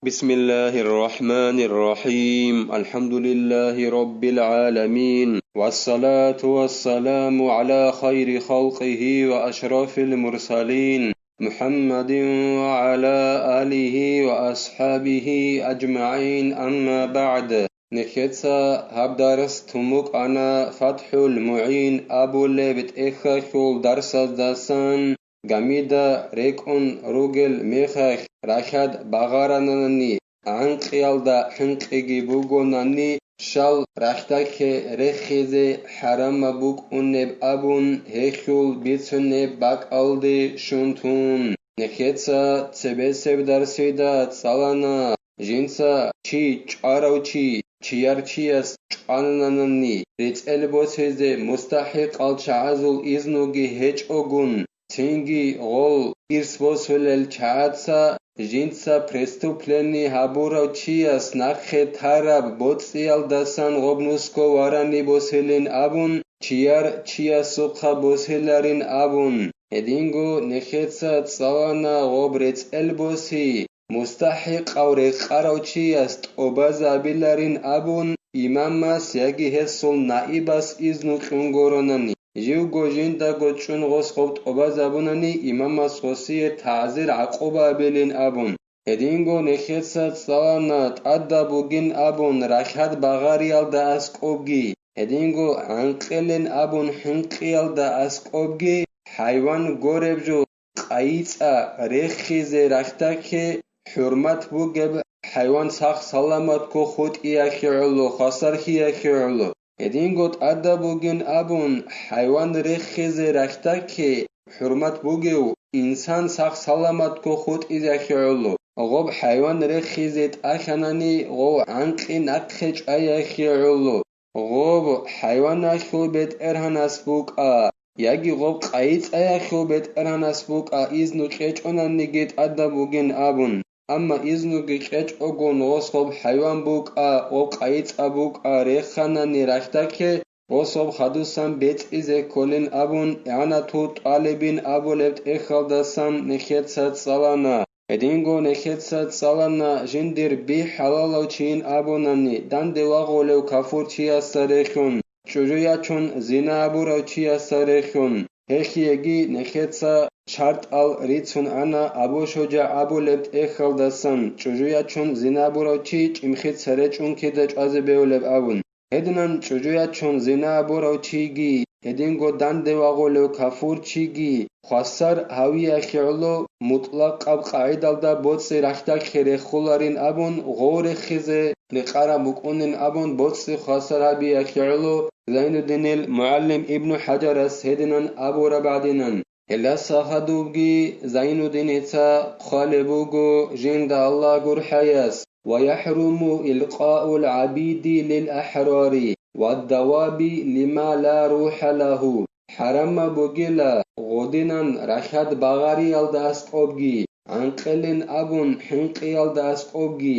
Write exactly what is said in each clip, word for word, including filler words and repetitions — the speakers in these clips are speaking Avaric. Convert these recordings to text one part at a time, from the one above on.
بسم الله الرحمن الرحيم. الحمد لله رب العالمين. والصلاة والسلام على خير خلقه وأشرف المرسلين محمد وعلى آله وأصحابه أجمعين. أما بعد. Нехеца гьаб дарс тумукъана ФатхӀул МугӀин абулеб тӀехьалъул дарсаздасан. Гамида рекӀун ругел мехалъ рахьад багъаранани, гӀанкъиялда хӀинкъиги бугонани, щал рахьдахъе рехизе хӀарамаб букӀунеб абун гьелъул бицунеб бакӀалде щун тун. Нехеца цебесеб дарсида цӀалана, жинца чи чӀварав чи, чияр чияс чӀвананани, рецӀел босизе мустахӀикъал чагӀазул изнуги гьечӀогун, цинги гъол ирс босулел чагӀаца жинца преступлени гьабурав чияс нахъе тараб боцӀиялдасан гъоб нусго варани босилин абун, чияр чиясухъа босиларин абун. Гьединго нехеца цӀалана гъоб рецӀел боси, мустахӀикъав рекъарав чияс тӀобазабиларин абун, имамас яги гьесул наибас изну кьун горонани, живго жиндаго чӀун гъос гъоб тӀобазабунани, имамас гъосие тагӀзир-гӀакъуба абилин абун. Гьединго нехеца цӀалана тӀадаб бугин абун рахьад багъариялда аскӀобги, гьединго гӀанкъилин абун хӀинкъиялда аскӀобги, хӀайван гореб жо къайицӀа рехизе рахьдахъе хӀурмат бугеб хӀайван сах-саламатго хутӀиялъе гӀоло, хвасар гьиялъе гӀоло. Гьединго тӀадаб бугин абун, хӀайван рехизе рахьдахъе хӀурмат бугев инсан сах-саламатго хутӀизехье гӀоло, гъоб хӀайван рехизе тӀалъанани гъов гӀанкъи нахъе чӀваяхье гӀоло, гъоб хӀайваналъул бетӀергьанас букӀа, яги гъоб къайицӀаялъул бетӀергьанас букӀа, изну кьечӀонаниги тӀадаб бугин абун. Амма изнуги кьечӀогун гъос гъоб хӀайван букӀа, гъоб къайицӀа букӀа реханани рахьдахъе, гъос гъоб хадусан бецӀизе кколин абун, игӀанатул тӀалибин абулеб тӀехьалдасан нехеца цӀалана. Гьединго нехеца цӀалана жиндир би хӀалалав чийин абунани, данде вагъулев кафурчиясда рехьун, чӀужу ячун зина абурав чиясда рехьун, гьелъиеги нехеца шартӀал рицун ана Абу ШужагӀ абулеб тӀехьалдасан, чӀужу ячун зина абурав чи чӀимхи цере чӀун кида чӀвазе бегьулеб абун. Гьединан чӀужу ячун зина абурав чиги, гьединго данде вагъулев кафурчиги, хвасар гьавиялъе гӀоло мутӀлакъаб къагӀидалда боцӀи рахьдахъе рехуларин абун, гъов рехизе рекъараб букӀунин абун, боцӀи хвасар гьабиялъе гӀоло Зайнуддинил мугӀалим Ибну ХӀажарас гьединан абураб гӀадинан. Гьелдаса хадубги Зайнуддиница хъвалеб буго жинда Аллагь гурхӀаяс: «Ва яхӀруму илкъаул гӀабиди лил ахӀрари, ва даваби лима ла рухӀа лагьу». ХӀарамаб бугила гъодинан рахьад багъариялда аскӀобги, гӀанкъилин абун хӀинкъиялда аскӀобги,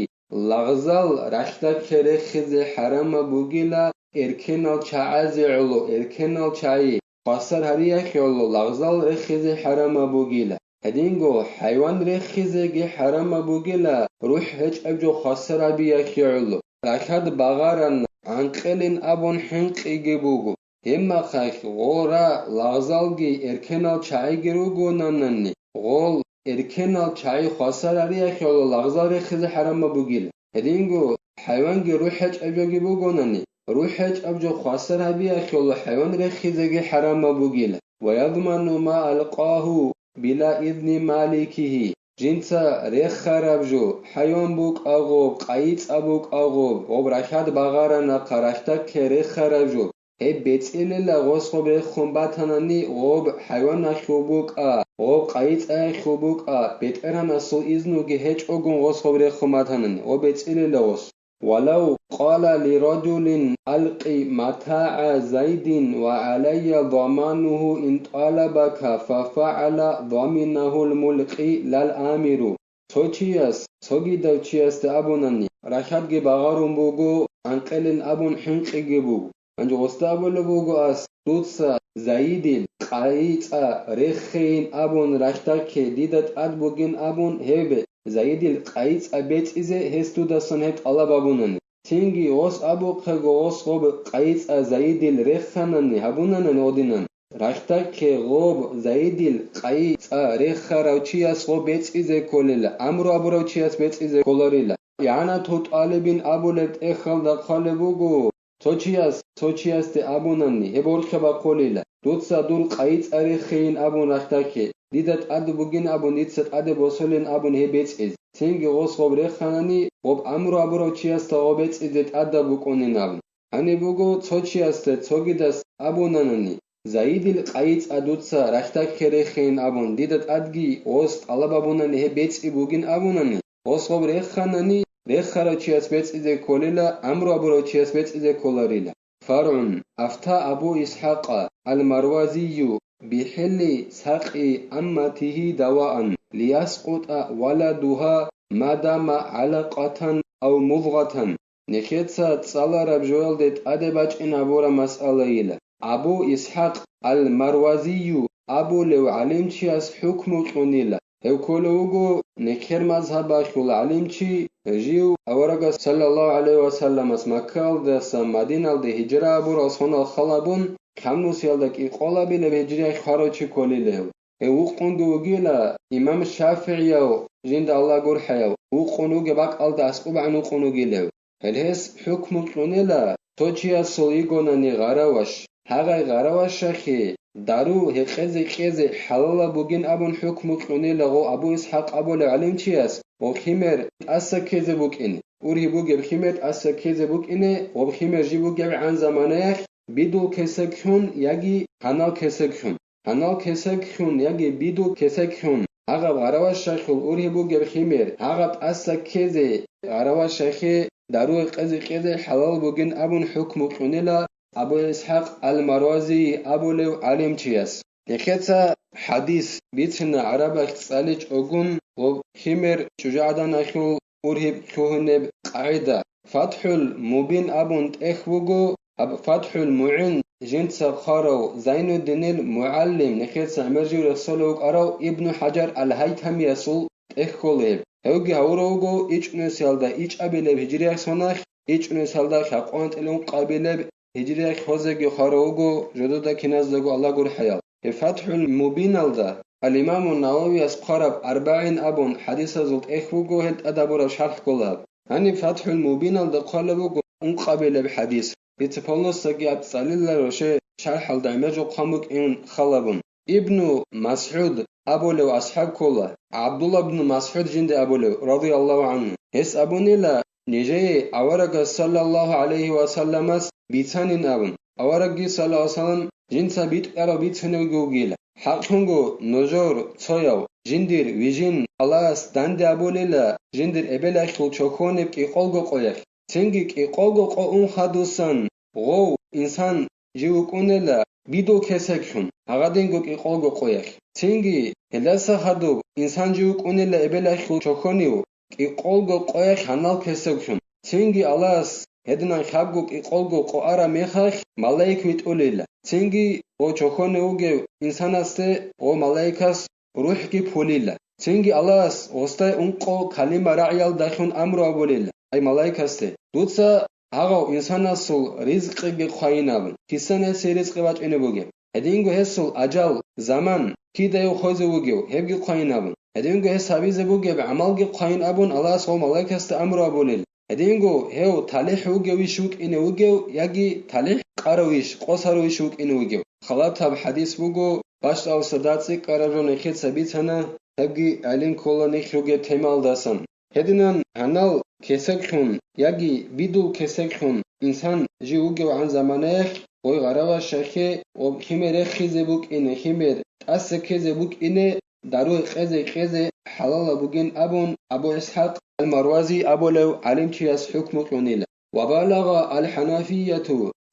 лагъзал рахьдахъе рехизе хӀарамаб бугила эркенал чагӀазе гӀоло, эркенал чагӀи хвасар гьариялъе гӀоло лагъзал рехизе хӀарамаб бугила. Гьединго хӀайван рехизеги хӀарамаб бугила рухӀ гьечӀеб жо хвасар гьабиялъе гӀоло. Рахьад багъаран, гӀанкъилин абун хӀинкъиги буго. Гьебмахалъ гъора лагъзалги эркенал чагӀиги ругонанани, гъол эркенал чагӀи хвасар гьариялъе гӀоло лагъзал рехизе хӀарамаб бугила. Гьединго хӀайванги рухӀ гьечӀеб жоги бугонани, рухӀ гьечӀеб жо хвасар гьабиялъе гӀоло хӀайван рехизеги хӀарамаб бугила. «Ва ядману ма алкъагьу била изни маликигьи». Жинца рехараб жо, хӀайван букӀагъоб, къайицӀа букӀагъоб, гъоб рахьад багъарана хъарахьдакке рехараб жо, гьеб бецӀилила гъос гъоб рехун батанани, гъоб хӀайваналъул букӀа, гъоб къайицӀаялъул букӀа, БетӀергьанасул изнуги гьечӀогун гъос гъоб рехун батанани, гъоб бецӀилила гъос. «Валав къала лираджулин алкъи матагӀа Зайдин ва гӀалайя заманугьу ин тӀалабака, фафагӀала заминагьул мулкъи лал амиру». Цо чияс, цогидав чиясда абунани, рахьадги багъарун буго, анкъилин абун хӀинкъиги буго. Гьанже гъосда абулеб буго ас, дуца Заидил къайицӀа рехейин абун рахьдакке, дида тӀад бугин абун гьеб Заидил къайи цӀа бецӀизе гьес дудасан гьеб тӀалаб гьабунани. Цинги гъос абухъего, гъос гъоб къайи цӀа Заидил реханани гьабунанани гъодинан, рахьдакке гъоб Заидил къайи цӀа рехарав чияс гъоб бецӀизе кколила, амру абурав чияс бецӀизе кколарила. ИгӀанату тӀалибин абулеб тӀехьалда хъвалеб буго, цо чияс цо чиясде абунани, гьеб борхе бахъулила, дуца дур къайи цӀа рехейин абун рахьдакке, дида тӀад бугин абун, дица тӀаде босулин абун гьеб бецӀиз. Цинги гъос гъоб реханани, гъоб амру абурав чиясда гъоб бецӀизе тӀадаб букӀунин абун. Гьаниб буго цо чиясда цогидас абунанани, Заидил къайи цӀа дуца рахьдакке рехейин абун, дида тӀадги гъос тӀалаб гьабунани гьеб бецӀи бугин абунани, гъос гъоб реханани, рехарав чияс бецӀизе кколила, амру абурав чияс бецӀизе кколарила. فرع. أفتى أبو إسحاق المروزي بحل سقي أمته دواء ليسقط ولدها ما دام علقة أو مضغة. Нехеца цӀалараб жоялде тӀаде бачӀин гьабураб масъалайила. Абу Исхакъ ал-Марвазию абулев гӀалимчияс хӀукму кьунила. Гьев кколев вуго нехер мазгьабалъул гӀалимчи, жив аварагас саллаллагьу гӀалайгьи вассаламас Маккаялдаса Мадиналде гьижра абурал сонал халабун, кӀиямасиялда кӀикъолабилеб гьижриялъ хварав чи кколила гьев. Гьев вукъунги вугила имам ШафигӀияв, жинда Аллагь гурхӀаяв, вукъун вугеб бакӀалда аскӀубгӀан вукъун вугилев. Гьел гьес хӀукму кьунила, цо чиясул йигонани гъараваш. Гьагъай гъаравашахъе дару гьекъезе кьезе хӀалалаб бугин абун хӀукму кьунила гъо Абу Исхакъ абулев гӀалимчияс, гъо химер тӀаса ккезе букӀине, ургьиб бугеб химер тӀаса ккезе букӀине, гъо химер жиб бугебгӀан заманаялъ бидул кесеклъун яги гьанал кесеклъун. Гьанал кесеклъун яги бидул кесеклъун, гьагъаб гъаравашахъул ургьиб бугеб химер, гьагъаб тӀаса ккезе гъаравашахъе дару гьекъезе кьезе хӀалал бугин абун хӀукму кьунила Абу Исхакъ ал-Марвазии абулев гӀалимчияс. Нехеца хӀадис бицина гӀарабалъ цӀаличӀогун ва химер чӀужугӀаданалъул ургьиб лъугьунеб къагӀида. ФатхӀул Мубин абун тӀехь буго, гьаб ФатхӀул МугӀин жинца хъварав Зайнуддинил МугӀаллим, нехеца гӀемер жив рехсолев вукӀарав Ибну ХӀажар ал-ХӀайтамиясул тӀехь ккола гьеб. Гьевги гьавурав вуго ичӀнусиялда ичӀабилеб гьижриялъ соналъ, ичӀнусиялда лъабкъоялда ункъабилеб гьижриялъ хвезеги хварав вуго жодода киназдаго Аллагь гурхӀаял. Гьеб ФатхӀул Мубиналда ал-Имаму Нававияс хъвараб АрбагӀин абун хӀадисазул тӀехь буго, гьел тӀад гьабураб шархӀ ккола. Гьаниб ФатхӀул Мубиналда хъвалеб буго ункъабилеб хӀадис. Дица полностью гьаб цӀалила, росче шархӀалда гӀемер жо хъван букӀин халабун. Ибну МасгӀуд абулев асхӀаб ккола, ГӀабдулла ибн МасгӀуд жинда абулев, радияллагьу гӀангьу. Гьес абунила, нижее аварагас саллаллагьу гӀалайгьи вассаламас бицанин абун. Аварагги саллаллагьу гӀалайгьи вассалам жинца битӀарав бицуневги вугила. ХӀакълъунго нужер цояв жиндир вижин Аллагьас данде абулила жиндир эбелалъул чохьониб кӀикъолго къоялъ. Цинги кӀикъолго къо ун хадусан гъов инсан жив вукӀунела бидул кесеклъун, гьагъадинго кӀикъолго къоялъ. Цинги гьелдаса хадуб инсан жив вукӀунела эбелалъул чохьонив кӀикъолго къоялъ гьанал кесеклъун. Цинги Аллагьас гьединан хабго кӀикъолго къо араб мехалъ малаик витӀулела. Цинги гъо чохьонив вугев инсанасде гъо малаикас рухӀги пулила. Цинги Аллагьас гъосда ункъо калима рагӀиялдалъун амру абулела, ай малаикасде: «Дуца гьагъав инсанасул ризкъиги хъвайин абун, кисан гьесие ризкъи бачӀине бугеб. Гьединго гьесул ажал, заман, кидаев хвезе вугев, гьебги хъвайин абун. Гьединго гьес гьабизе бугеб гӀамалги хъвайин абун, Аллагьас гъов малаикасда амру абулел. Гьединго гьев талихӀ вугевищ вукӀине вугев яги талихӀ къаравищ, къосаравищ вукӀине вугев». Халатаб хӀадис буго, бащдалса дацӀикӀкӀараб жо нехеца бицана, гьебги гӀелин ккола нилъ ругеб темалдасан. Гьединан гьанал кесеклъун яги бидул кесеклъун инсан жив вугевгӀан заманаялъ, гъой гъаравашахъе ва химер рехизе букӀине, химер тӀаса ккезе букӀине, дару гьекъезе кьезе хӀалалаб бугин абун, Абу ИсхӀакъ ал-Марвази абулев гӀалимчияс хӀукму кьунила. وبالغ الحنفية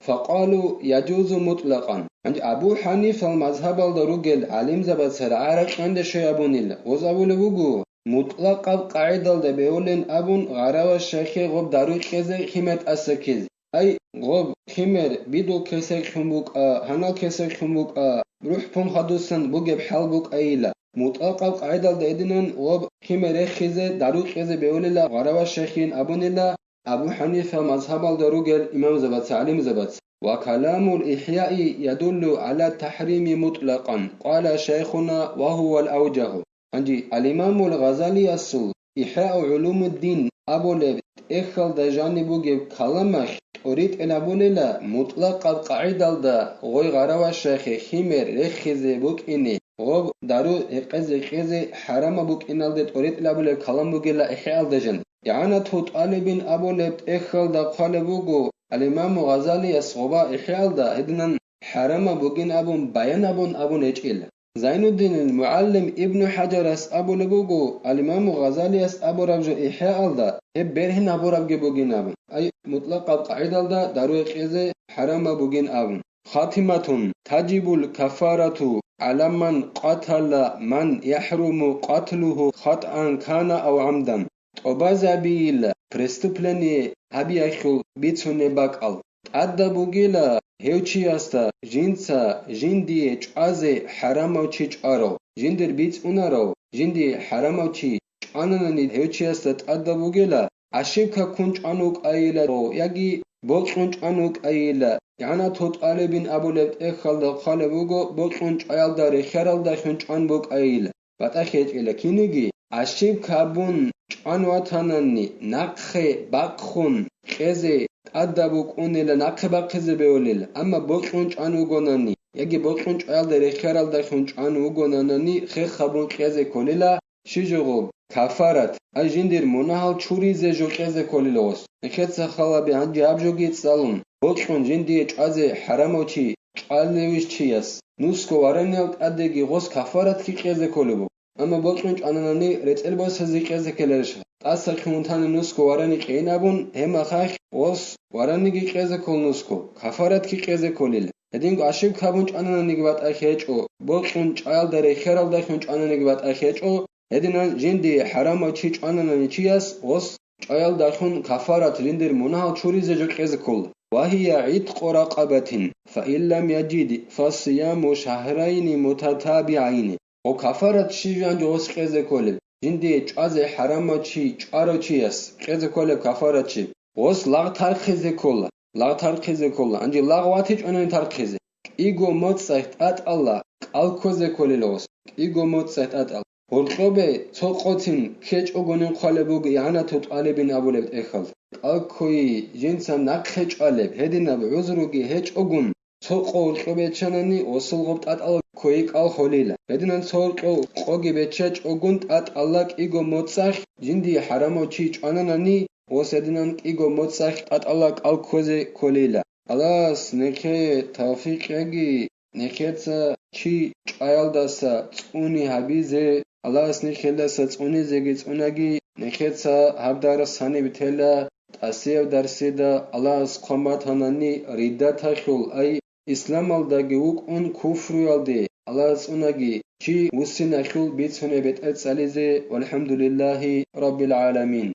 فقالوا يجوز مطلقا. Гьанже Абу ХӀанифал мазгьабалда ругел гӀалимзабаца рагӀа-ракьанде щвей абунила, гъоз абулеб буго, мутӀлакъаб къагӀидалда бегьулин абун, гъаравашахъе гъоб дару кьезе, химер тӀаса ккезе. Ай, гъоб химер бидул кесеклъун букӀа, гьанал кесеклъун букӀа, рухӀ пун хадусан бугеб хӀал букӀайила. мутӀлакъаб къагӀидалда гьединан гъоб химер рехизе, дару кьезе бегьулила гъаравашахин абунила Абу Ханифа мазгьабалда ругел имамзабаца, гӀалимзабаца. Ва каламул ИхӀяи ядуллу гӀала тахӀрими мутӀлакъан, къала шайхуна ва гьувал авжагьу. Гьанже ал-Имамул Гъазалиясул ИхӀяу гӀулумуддин абулеб тӀехьалда жаниб бугеб каламалъ тӀоритӀел гьабулела мутӀлакъаб къагӀидалда гъой гъаравашахъе химер рехизе букӀине, гъоб дару гьекъезе кьезе хӀарамаб букӀиналде тӀоритӀел гьабулеб калам бугела ИхӀяалда жан. ИгӀанату тӀалибин абулеб тӀехьалда хъвалеб буго, ал-Имаму Гъазалияс гъоба ИхӀяалда гьединан хӀарамаб бугин абун баян абун абун гьечӀила. Зайнуддинил мугӀалим Ибну ХӀаджарас абулеб буго, ал-Имаму Гъазалияс абураб жо ИхӀяалда, гьеб бергьин гьабурабги бугин абун, ай, мутӀлакъаб къагӀидалда дару гьекъезе хӀарамаб бугин абун. Хатиматун, тажибул кафарату гӀала ман къатала ман яхӀруму къатлугьу хатӀан кана ав гӀамдан. ТӀубазабийила преступление гьабиялъул бицунеб бакӀал. ТӀадаб бугила гьев чиясда жинца жиндие чӀвазе хӀарамав чи чӀварав, жиндир бицунарав, жиндие хӀарамав чи чӀвананани гьев чиясда тӀадаб бугила, ошибка ккун чӀван вукӀайила яги бокьун чӀван вукӀайила, игӀанату тӀалибин абулеб тӀехьалда хъвалеб буго, бокьун чӀваялда рехияралдалъун чӀван букӀайила. БатӀа гьечӀила киниги, ошибка гьабун чӀван ватанани, нахъе бахъун кьезе тӀадаб букӀунила, нахъе бахъизе бегьулел, амма бокьун чӀван вугонани, яги бокьун чӀваялда рехияралдалъун чӀван вугонанани, хех гьабун кьезе кколила, щи жо гъоб, кафарат, ай жиндир мунагьал чуризе жо кьезе кколила гъос. Нехеца халаби гьанже гьаб жоги цӀалун, бокьун жиндие чӀвазе хӀарамав чи чӀвалевищ чияс, нусго вараниял тӀадеги гъос кафаратги кьезе кколеб буго. Амма бокьун чӀвананани рецӀел босазе кьезе ккеларищха? ТӀаса кьун тани нусго варани кьейин абун, гьеб мехалъ гъос вараниги кьезе ккол нусго, кафаратги кьезе кколил. Гьединго ошибка гьабун чӀванананиги батӀа гьечӀо, бокьун чӀваялда рехияралдалъун чӀванананиги батӀа гьечӀо, гьединан жиндие хӀарамав чи чӀвананани чияс гъос чӀваялдалъун кафарат жиндир мунагьал чуризе жо кьезе ккола. Ва гьия гӀиткъу ракъабатин, фа ин лам яжид, фа сияму шагьрайни мутатабигӀайни. Гъо кафарат щиб жанже гъос кьезе кколеб? Жиндие чӀвазе хӀарамав чи чӀварав чияс кьезе кколеб кафарат щиб? Гъос лагъ тархъизе ккола, лагъ тархъизе ккола, гьанже лагъ ватичӀонани тархъизе. КӀиго моцӀалъ тӀатӀалла кӀал ккозе кколел гъос, кӀиго моцӀалъ тӀатӀал. Гьоркьобе цо къоцин ккечӀогонин хъвалеб буго игӀанату тӀалибин абулеб тӀехьалда. КӀал ккойи жинца нахъе чӀвалеб, гьединаб гӀузруги гьечӀогун, цо къо гьоркьо беччанани, осул гъоб тӀатӀал ккойи кӀал холила. Гьединан цо гьоркьо къоги беччачӀогун тӀатӀалла кӀиго моцӀалъ жиндие хӀарамав чи чӀвананани, ос гьединан кӀиго моцӀалъ тӀатӀалла кӀал ккозе кколила. Аллагьас нехее тавфикъ яги, нехеца чи чӀваялдаса цӀуни гьабизе, Аллагьас нехелдаса цӀунизеги цӀунаги, нехеца гьаб дарс гьаниб тела, тӀасияб дарсида Аллагьас хъван батанани риддаталъул, ай, исламалдаги вукӀун куфруялде Аллагьас цӀунаги, чи вуссиналъул бицунеб бетӀер цӀализе, валхӀамдулиллагьи раббил гӀаламин.